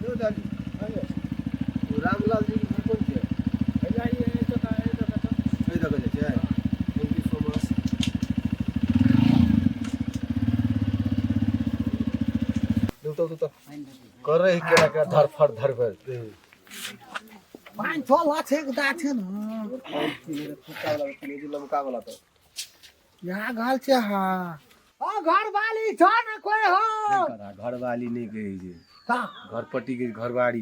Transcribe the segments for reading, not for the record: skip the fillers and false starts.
यौ दादी, ओ रामलाल जी के घर कोन छै? एहि दऽ कऽ जाइ छै। Thank you so much. तू तो कर रही केना केना धरफड़ धरफड़। पानि थोल छै के दा छै ने। लमका वाला तो यहाँ घर छै। हाँ, ओ घरवाली छ ने कोई हो? घरवाली नहि कहै छै। का? घरपट्टी के घरबाड़ी,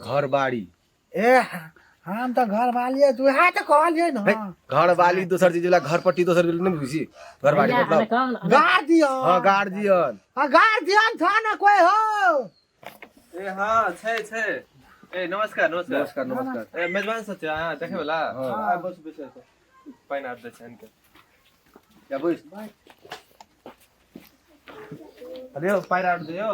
घरबाड़ी। ए, हम तऽ घरवाली है, उएह तऽ कहलियै ने। घरवाली दोसर चीज वाला, घरपट्टी दोसर चीज। नहि बुझी घरबाड़ी मतलब? गार्जियन। हाँ, गार्जियन। हाँ, गार्जियन छ ने कोई हो? ए हाँ, छै छै। ए, नमस्कार नमस्कार। नमस्कार नमस्कार। ए, मेजबान सब छै अहाँ देखे वाला? हाँ। आ बस बस बस, पानि आर दै छै इनके। या बैस। अरे यौ, पानि आर दियौ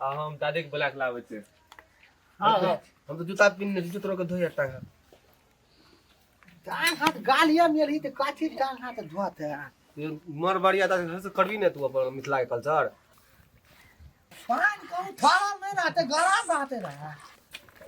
आ हम दादी के बोला के लाबै छी। हम तो जूता पिन्हने छी, जूतो के धोइया टांगा। टांग हाथ गालिया मेलही तऽ कथी टांग हाथ धोते? मर बढ़िया तऽ करबी ने तू अपन मिथिला के कल्चर। पानि कहूँ ठहरल नहि रहते, गरम रहते रहे।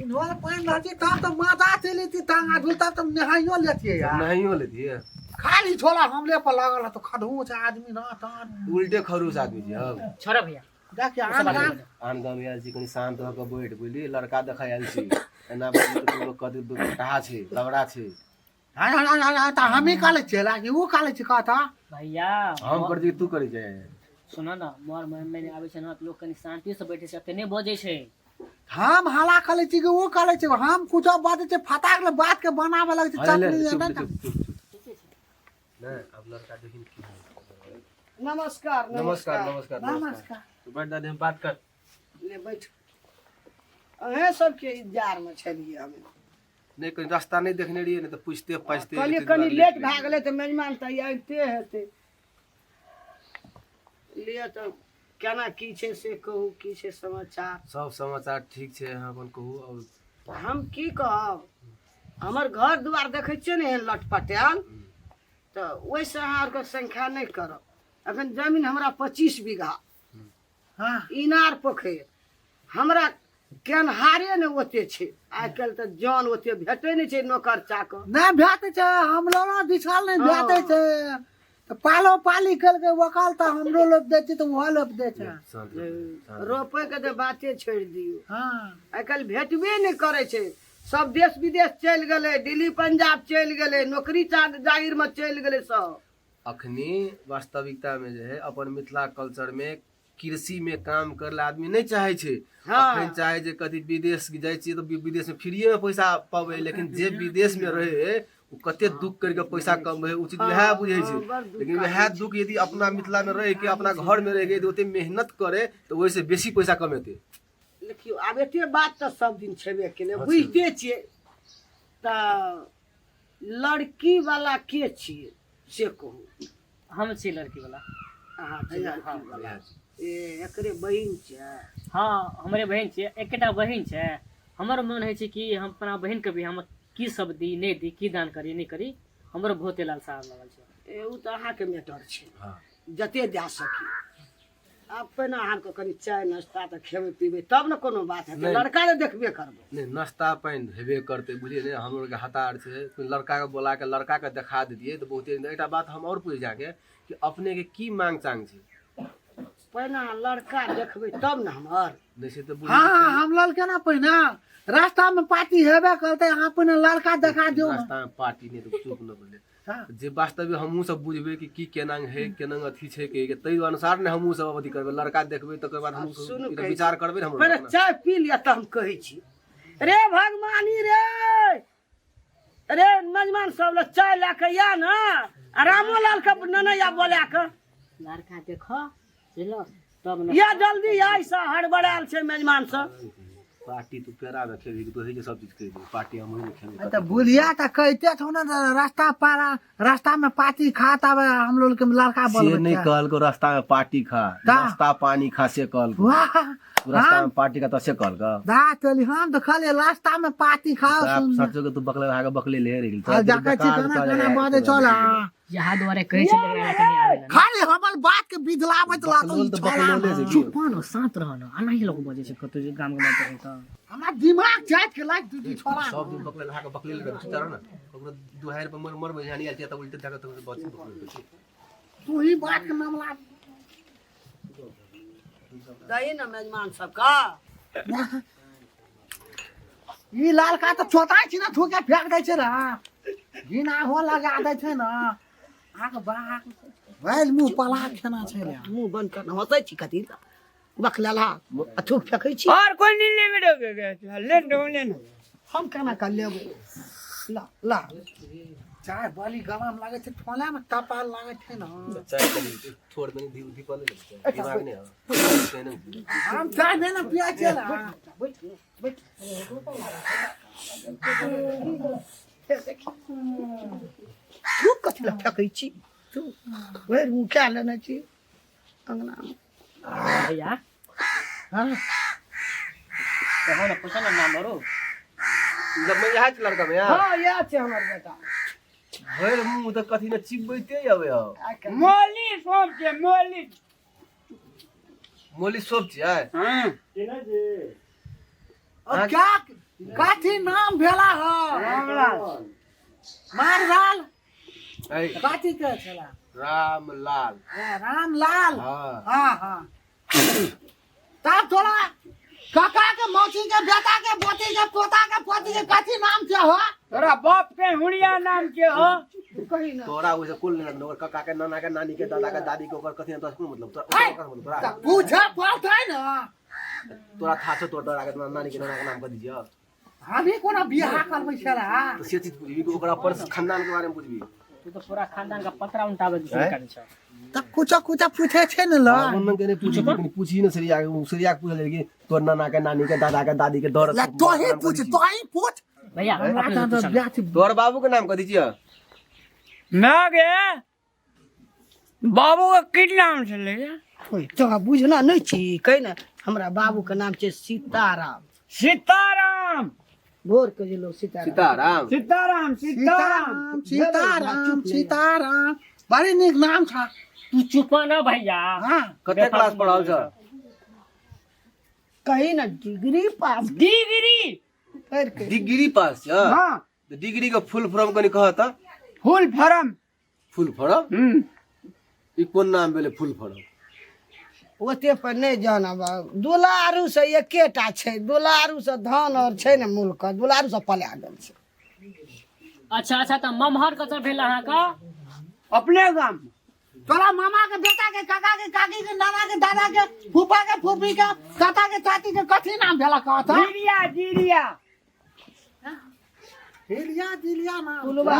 इन्होर पानि रहती तब तऽ मजा चलि जेती। टांग हाथ धुल तब तऽ नहाइयो लेतियै यार। नहाइयो लेतियै। खाली छोला हमले पर लागल है तो खडूस आदमी ना तान। उल्टे खरूस आदमी छी हम। छोड़ा भैया। देखिए, आन गाम आन गाम आयल छी, कनि शान्त भऽ कऽ बैठ, बुझली? लड़का देखै आयल छी, एना बात तऽ लोक कहतै कहा छै, लबड़ा छै। हाँ हाँ हाँ हाँ, तऽ हमही कहले छियै ला कि ऊ कहले छी कहता? भैया। हम करै छी कि तू करै छै? सुन न, मर महीने आबै छै ने तऽ लोक कनि शान्तिसँ बैठे छै, एते नहि बजै छै। हम हला कहले छी कि ऊ कहले छी? हम कुछो बजै छै, फटाक ले बात के बनाबे लगै छै। अरे ले, चटनी चुप नहि। चुप चुप चुप। नहि, आब लड़का देखिन की होइ। नमस्कार। नमस्कार नमस्कार नमस्कार। नमस्कार। तू बैठ दादी, हम बात कर। ले बैठ। अहें सबके इंतजार में छलियै हम। नहि, कनि रास्ता नहि देखने रहियै ने, तऽ पूछते पाछते। कहलियै कनि लेट भए गेलै तऽ मेजमान तऽ आबिते हेतै। लिअ तऽ, केना की छै से कहू, की छै समाचार? सब समाचार ठीक छै, अहाँ अपन कहू आओर। हम की कहब, हमर घर दुआर देखै छियै ने एहन लटपटायल, तऽ ओहिसँ अहाँ आरके संख्या नहि करब। एखन जमीन हमरा 25 बीघा, इनार पोखरि, हमरा केनहारे ने ओते छै। आइ काल्हि तऽ जन ओते भेटै नहि छै, नौकर चाकर। नहि भेटै छै, हमरो बिछल नहि भेटै छै, तऽ पालो पाली केलकै वकाल, तऽ हमरो लोक दै छै तऽ ओहो लोक दै छै। शान्त रह, शान्त रह। रोपैके तऽ बाते छोड़ि दियौ। आइ काल्हि भेटबे नहि करै छै। सब देश विदेश चलि गेलै, दिल्ली पंजाब चलि गेलै, नौकरी जागीरमे चलि गेलै सब। अखनी वास्तविकता में जे है, अपन मिथिला कल्चर में कृषि में काम करे ला आदमी नहि चाहे छै। अखन चाहे जे कथी, विदेश जाइ छियै तऽ विदेश में फ्रीए में पैसा पबै, लेकिन जे विदेश में रहे ओ कते दुख करके पैसा कमबै है, ओ चीज वएह बुझै छै। बड़ दुख। लेकिन वएह दुख यदि अपना मिथिला में रह के, अपना घर में रह के यदि ओते मेहनत करे तऽ ओहिसे बेसी पैसा कमेतै। देखियौ, आब एते बात तऽ सब दिन छेबे केलै, बुझिते छियै। तऽ लड़की वाला के छियै से कहू। हम छी लड़की वाला। अहाँ छी लड़की वाला? ए, एकरे बहिन छै? हाँ, हमरे बहिन छियै, एकेटा बहिन छै। हमर मन होइ छै कि हम अपना बहिनके भी हम की सब दी, नहि दी, की दान करी, नहि करी, हमरो बहुते लालसा आबि लगल छै। ए, ओ तऽ अहाँके मैटर छै, जते दए सकी। आब पहिने अहाँके कनि चाय नाश्ता तऽ खेबै पीबै, तब ने कोनो बात हेतै। नहि। लड़का तऽ देखबे करबै। नहि, नाश्ता पानि हेबे करतै, बुझलियै ने? हमरो आरके हतार छै। कोइ लड़काके बोला के लड़काके देखा दैतियै तऽ बहुते। एकटा बात हम आओर पूछि जाके कि अपनेके की मांग चांग छै? पहिने अहाँ लड़का देखबै तब ने हमर। नहि, से तऽ बुझै। हाँ, हम ललके ना, पहिने रास्ता में पार्टी हेबे करते, अहाँ पहिने लड़का देखा दियौ ने। रास्तामे पार्टी नहि तऽ चुप न बोले। जे वास्तविक हमहूँ सब बुझबै कि की केना है, केना अथी छै के, ताहि अनुसार ने हमहूँ सब अथी करबै। लड़का देखबै तकर बाद हमहूँ सुनू, सब कहै विचार करबै ने हमरो पहिने अपना। चाय पी लिअ तऽ हम कहै छी। रे भगवानी रे, रे मेजमान सब लए चाय लए कऽ या ने, आ रामो लाल के ननैया बोला कऽ। लड़का देख बुझलो तब ने। या जल्दी आइ से हड़बड़ायल छै मेजमान सब। पार्टी तू पेड़ा में खेबही कि तू होइ जे सब चीज कहि दे, पार्टी हम ने खेबै। तऽ बुढ़िया तऽ कहिते छौ ने तऽ रास्ता पारा, रास्ता में पार्टी खा, तब हम लोग के लड़का से बोलबै नहि छै। कहलको रास्ता में पार्टी खा। ता। नाश्ता पानी खा से कहलको। वाह, तू रास्ता में पार्टी का तो से कहल का दा चली हम तो खाली रास्ता में पार्टी खाओ सचो के तू बकले भागे बकले ले रे आ जाके छी खाना खाना बाजे चला यहाँ दुआरे कहै छै लेकिन अहाँके नहि आबै खाली हमर बात के बिदलाबैत लागल बकलोल ई तऽ छोड़ा बकलोले छै की? चुप न शांत रह न एनाही लोक बजै छै कतौ जे गाम के बात रहै तऽ हमरा दिमाग चाट के लाग दीदी छोड़ा सब दिन बकले भागे बकले ले चुप रह ना ओकरो दुहार पर मर मरबै जानी आयल छै तऽ उल्टे धक्का तऽ बच बकलोल तू ही बात के मामला दही ने मेजमान सबके ई लालका तऽ चोताइ छी ने थूके फेंक दै छै ने घिना हो लगा दै छै ने आग बाग भैल मुँह पला खेना छै रे मुँह बंद कर हँसै छी कथी लए? बकलेलहा आ थूक फेकै छी और कोई नहीं लेवे ले लो ले लो हम केना कऽ लेबै ला ला चाय बली गरम लागै छै ठोला मे तपाल लागै छै ने चाय कनी थोड़ मनी धी धीपल ले दिमाग नहीं है हम चाय नहि ने पियै छियै ने थूक कथी लए फेकै छी थूक भरि मुँह कए लेने छी अङ्गनामे भैया हाँ कहो ने पूछो ने नाम आरो जब मैं यहाँ लड़का में यार हँ इएह छै हमर बेटा भरि मुँह तऽ कथी ने चिबैते अबै हौ मोली सोप छै मोली मोली सोप छियै हाँ और क्या कथी नाम भेला हो रामलाल मारलाल ऐ, कथी के छला रामलाल ए, रामलाल हाँ हाँ हाँ तब थोड़ा काका के मौसी के बेटा के पोती के पोता के पोती के कथी नाम छै हो तोरा बाप के हुड़िया नाम के हो कही ना तोरा ओइसे कुल नहीं ओकर काका के नाना के नानी के दादा के दादी के ओकर कथी नाम तोरा कोन मतलब तोरा ओकर कथी मतलब तोरा तऽ पूछे पड़तै ने तोरा था छौ तोरा दादा के नानी के नाना के नाम कथी छियौ हम ही कोनो बियाह करबै छला तो से चीज बुझबी कि ओकर अपन खानदान के बारे में बुझबी तू तो पूरा खानदान का पतरा उल्टाबै के शुरू कर छ तऽ कुछो कुछो पूछे छै ने ल मन के नहीं पूछी लेकिन पूछी ने सरिया के सरिया के पूछल कि तोर नाना के नानी के दादा के दादी के दौर ले तोही पूछ तोही पूछ भैया हमरा अपने तऽ से पूछो ना। बियाह छै तोर बाबू के नाम कथी छियौ ना गे बाबू के की नाम छलै ओए, तोरा बुझना नहि छी कहि ने हमरा बाबूके नाम छै सीताराम सीताराम भोर के जे लोग सीताराम सीताराम सीताराम सीताराम सीताराम सीताराम सीताराम बड़ी नीक नाम छ तू चुप न भैया हाँ कते क्लास पढ़ल छ कही ने डिग्री पास डिग्री कर के डिग्री पास छ हाँ तऽ डिग्री के फुल फॉर्म कनि कह तऽ फुल फॉर्म फुल फॉर्म हम्म ई कोन नाम भेलै फुल फॉर्म ओते पर नहि जानब दुलारू से एकेटा छै दुलारू से धान और छै ने मूल के दुलारू से पला गेल छै अच्छा अच्छा तऽ ममहर कतऽ भेल अहाँके अपने गाम तोरा मामा के बेटा के काका के काकी के नाना के दादा के फूफा के फूफी के चाचा के चाची के कथी नाम भेला कहत जीरिया जीरिया हिलिया दिलिया नाम कुलवा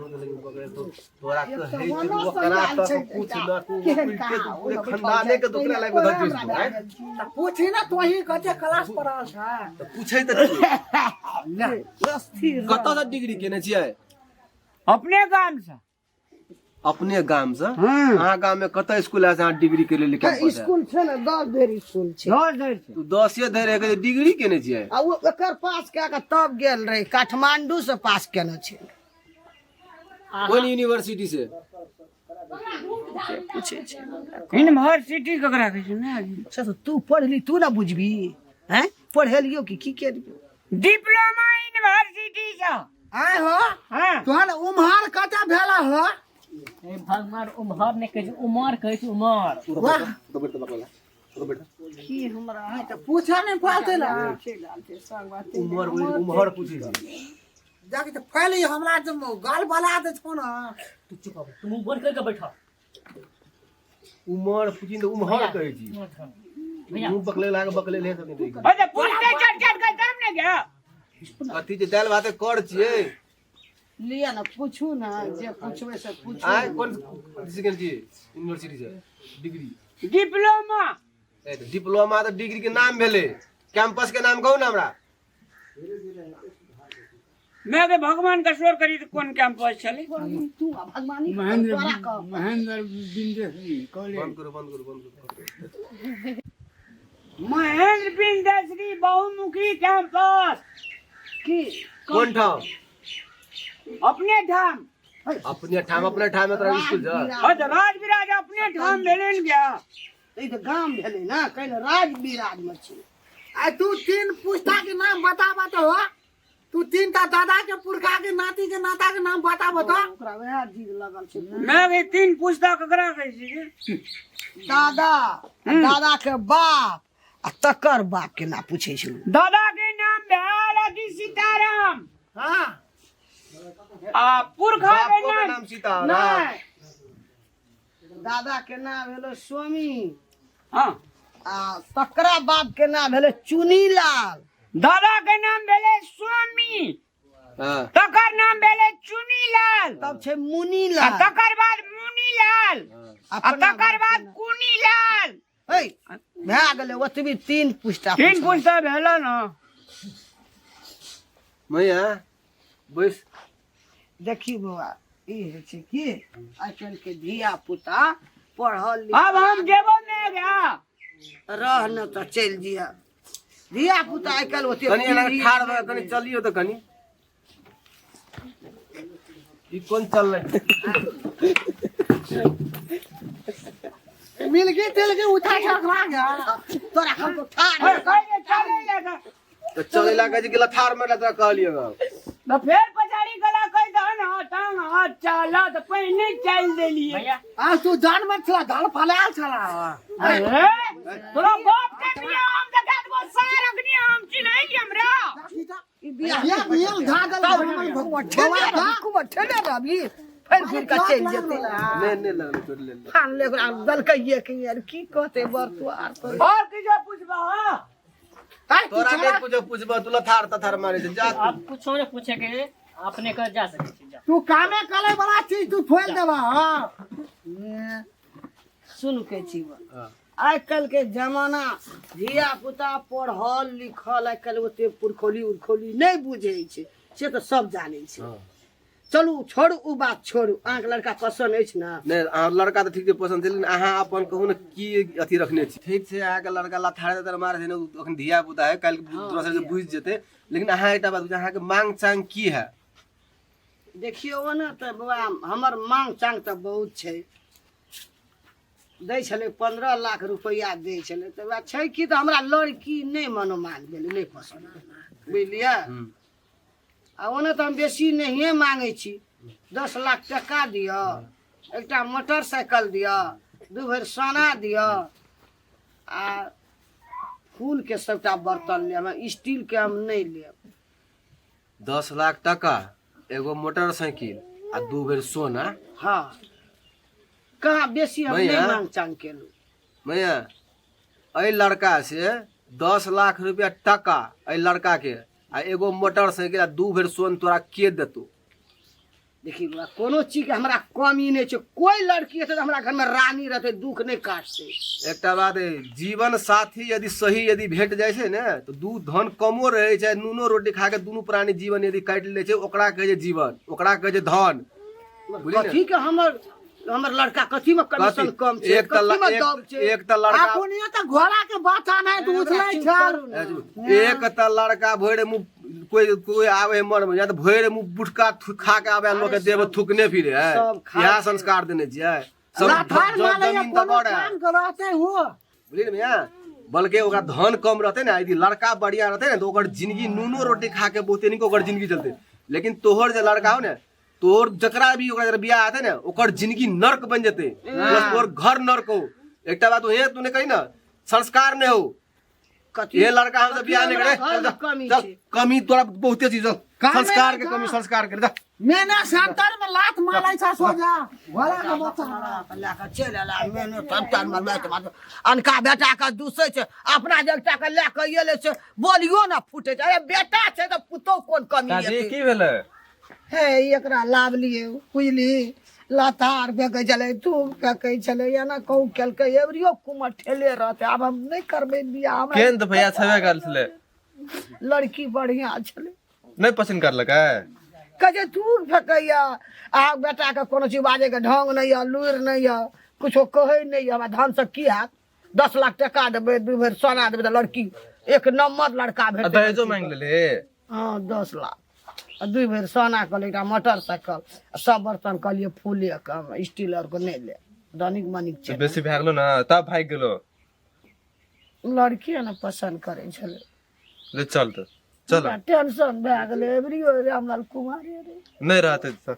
तोरा कहै छै ओकरा तक पूछ ना तू उल्टे तू पूरे खानदाने के दोकरा लाइफ में धर दिस तऽ पूछी ना तोही कते क्लास पढ़ल छ तऽ पूछै तऽ छियै कतऽ से डिग्री केने छियै अपने गाम से अपने गाम से हँ अहाँ गाम में कतऽ स्कूल है से अहाँ डिग्री के लेल कैंपस है स्कूल छै ने 10 धरि स्कूल छै 10 धरि छै तू 10 धरि एक डिग्री केने छियै आ ओ एकर पास कए कऽ तब गेल रहे काठमांडू से पास केने छै कोन यूनिवर्सिटी से पूछे छै यूनिवर्सिटी ककरा कहै छै ने अच्छा तो तू पढ़ली तू ना बुझबी हैं पढ़ेलियो कि की केलियो डिप्लोमा यूनिवर्सिटी से आय हो हाँ तोहर उम्हर कते भेला हो ए भगवान उम्हर नहि कहै छै उमर कहै छै उमर वाह तो बैठ तो बकला तो बैठ की हमरा आय तऽ पूछे नहि पड़तै ना उमर उमर पूछै छी जाके तऽ फैली हमरा जे गाल बला दै छौ ना तू चुप हो तू मुंह बंद करके बैठ उमर पूछी तऽ उमहर कहै छी भैया मुंह बकले लागे बकले ले सब नहीं अरे पूछते चट चट के तब ने गया कथी जे दालि भात कर छियै लिअ ने पूछू ने जे पूछबै से पूछू आय कोन सेकेंड छी यूनिवर्सिटी से डिग्री डिप्लोमा ए तऽ डिप्लोमा तऽ डिग्री के नाम भेलै कैंपस के नाम कहू ने हमरा मैं के भगवान का शोर करी तऽ कोन कैंपस छलै तू आ भगवानी महेंद्र तोरा कह महेंद्र बिंदेश्वरी कॉलेज। बंद करू, बंद करू, बंद करू। महेंद्र बिंदेश्वरी बहुमुखी कैंपस। की? कोन ठाम? अपने ठाम। अपने ठाम, अपने ठाम में तोरा स्कूल जा। हाँ तऽ राज विराज अपने ठाम भेलै ने गया। ई तऽ गाम भेलै ने, कहिने राज विराज में छै। आ तू तीन पुस्ता के नाम बताबा तो हो, तू तीन टा दादा के पुरखा के नाती के नाता के नाम बताबा तो। ओकरा वएह जिद लगल छै। मैं के तीन पुस्ता ककरा कहै छी? दादा, दादा के बाप आ तकर बाप के नाम पूछै छै। दादा के नाम भेल अथी सीताराम। हाँ। आ पुरखा के बापो के नाम नाम सीताराम। नहीं, दादा के नाम भेलो स्वामी। हाँ। आ तकरा बाप के नाम भेलै चुनीलाल। दादा के नाम भेलै स्वामी। हाँ। तकर नाम भेलै चुनीलाल। तब छै मुनीलाल। आ तकर बाद मुनीलाल। आ अपना तकर बाप बाद के नाम। कुनीलाल। ऐ, भए गेलै ओतबी तीन पुस्ता। तीन पुस्ता भेल ने। मैया बैस। देखी बौआ, ई होइ छै कि आइ काल्हि के धिया पुता पढ़ल लिखल। अब हम जेबो ने गया। रह न तऽ चलि जिया। धिया पुता आइ काल्हि ओते कनि एना पीढ़ी ठाढ़ भऽ कनि चलियौ तऽ कनि। ई कोन चललै? मिलगी तिलगी उठा के रखवा गया। तोरा हम तो ठाढ़। अरे कहि चलै लगा। तऽ चलै लगा जे गेला थार मारला तोरा कहलियौ। तऽ फेर पछाड़ी गला कहि दह ने, टांग हाथ चल तऽ पहिने चलि देलियै। भैया आ तू जानवर छला, दाल फलाल छला। अरे तोरा बाप के बियाह हम देखा देबो सार अग्नि हम चिन्है छी हमरा। ई बियाह बियाह भेल धागल भगवान ठेले रहबी, कुमार ठेले रहबी, फेर घुरि कऽ चलि जेतै। नहि नहि लगलै चोट लेल। फान ले ओकरा देलकै ये कि यार की कहतै बरतुआर तो। और किछो पुछबा? हाँ तोरा नहि पूछो पुछबो, तू लथार तथार मारै छै जा। आप कुछो नहीं पूछे के अपने कर जा सके छी, जा। तू कामे करे वाला चीज तू फोल देबा। हाँ सुन के छी आइ काल्हि के जमाना धिया पुता पढ़ल लिखल आइ काल्हि ओते पुरखौली उरखौली नहि बुझै छै, से तऽ सब जानै छै। चलू छोड़ू उ बात छोड़ू, अहाँके लड़का पसन्द अछि ने? नहि, अहाँ लड़का तऽ ठीक छै पसन्द छै, लेकिन अहाँ अपन कहू ने की अथी रखने छी। ठीक छै, अहाँके लड़का लथारे तथारे मारै छै ने, ओ अखन धिया पुता है, काल्हि दोसर से बुझि जेतै। लेकिन अहाँ एकटा बात बुझू, अहाँके मांग चांग की है? देखियौ ओना तऽ बौआ हमर मांग चांग तऽ बहुत छै। दै छलै 15 लाख रुपैआ दै छलै, तऽ वएह छै कि तऽ हमरा लड़की नहि मनोमान भेलै, नहि पसन्द, बुझलियै? आ ओना तऽ हम बेसी नहिए मांगै छी, 10 लाख टका दिअ, एकटा मोटरसाइकिल दिअ, 2 भरि सोना दिअ आ फूलके सबटा बर्तन लेब, स्टीलके हम नहि लेब। 10 लाख टका, एगो मोटरसाइकिल आ 2 भरि सोना। हाँ, कहाँ बेसी हम नहि मांग चांग केलहुँ। मैया, एहि लड़का से 10 लाख रुपया टका एहि लड़का के आ एगो मोटरसाइकिल आ 2 भरि सोन तोरा के देतौ? देखी बौआ, कोनो चीज के हमरा कमी नहि छै। कोई लड़की हेतै तऽ हमरा घरमे रानी रहतै, दुख नहि काटतै। एकटा बात अइ, जीवन साथी यदि सही यदि भेट जाइ छै ने तऽ दू धन कमो रहै छै, नूनो रोटी खा के दुनू प्राणी जीवन यदि काटि लै छै, ओकरा कहै छै जीवन, ओकरा कहै छै धन। बुझलियै ने? कथी के हमर लड़का कथी में कमीशन कथी? कम छै? एक तऽ कथी में दब छै? एक तऽ लड़का अखुनियो तऽ घोड़ा के बच्चा नहि तऽ उछलै चुप छल। करू ने। एक तऽ लड़का भरि मुँह कोई कोई आवे है मर में या तऽ भरि मुँह बुटका खा के आवे, लोक के देह में थूकने फिरे है। सब खाइ इएह छै। संस्कार देने छियै सब। लाथार मारैया जमीन तऽ कोनो बड़ है। काम के रहते हो। बुझलियै ने भैया? बल्कि ओकरा धन कम रहते ने, यदि लड़का बढ़िया रहते ने तऽ ओकर जिंदगी नूनो रोटी खा के बहुते नीक ओकर जिंदगी चलते। लेकिन तोहर जे लड़का हो ने, तोहर जकरा भी ओकरा जरा बियाह हेतै ने, ओकर जिंदगी नर्क बनि जेतै, प्लस तोहर घर नर्क हो। एकटा बात हे तू नहि कही ने, संस्कार नहि हो। कथी? ये लड़का हमसे बियाह नहीं करे। हमरा घर चल जा, में कमी चल, छै। कमी तोरा बहुते चीज छौ। कामे संस्कार के नहि कमी, छौ। संस्कार के जा। मैंने सेंटर में लात मारै छै सोझा घोड़ा के बच्चा। लए कऽ चलि एला, मेने सबटा मरबै छै, मारबै। अनका बेटा के दूसै छै, अपना जे एकटा के लए कऽ एलै छै बोलियो ने फूटै छै। अरे बेटा छै तऽ पुतोहु कोन कमी दादी हेतै? की भेलै? हे एकरा लाबलियै बुझली, लतार फेकै छलै, थूक फेकै छलै, एना कहू केलकै, एबरियो कुमर ठेले रहतै। आब हम नहि करबै बियाह। हमरा केहन तऽ भैया छेबे करल छलै? लड़की बढ़िया छलै। नहि पसन्द करलकै? कहै छै थूक फेकैया, अहाँके बेटाके कोनो चीज बाजैके ढङ्ग नहि यऽ, लुरि नहि यऽ, कुछो कहै नहि यऽ। हमरा धनसँ की हैत? 10 लाख टका देबै, 2 भरि सोना देबै तऽ लड़की एक नम्बर लड़का आ भेटतै। दहेजो मांगि लेले? हँ, 10 लाख आ 2 भरि सोना कहलियै, एकटा मोटरसाइकिल आ सब बर्तन कहलियै फूले के, स्टील आरके नहि ले, धनिक मनिक छै। बेसी भए गेलो ने तब भागि गेलो। लड़की ने पसन्द करै छलै। ले चल तऽ चल। टेंशन भए गेलै, एबरियो रामलाल कुमारे रे। नहि रहतै तऽ।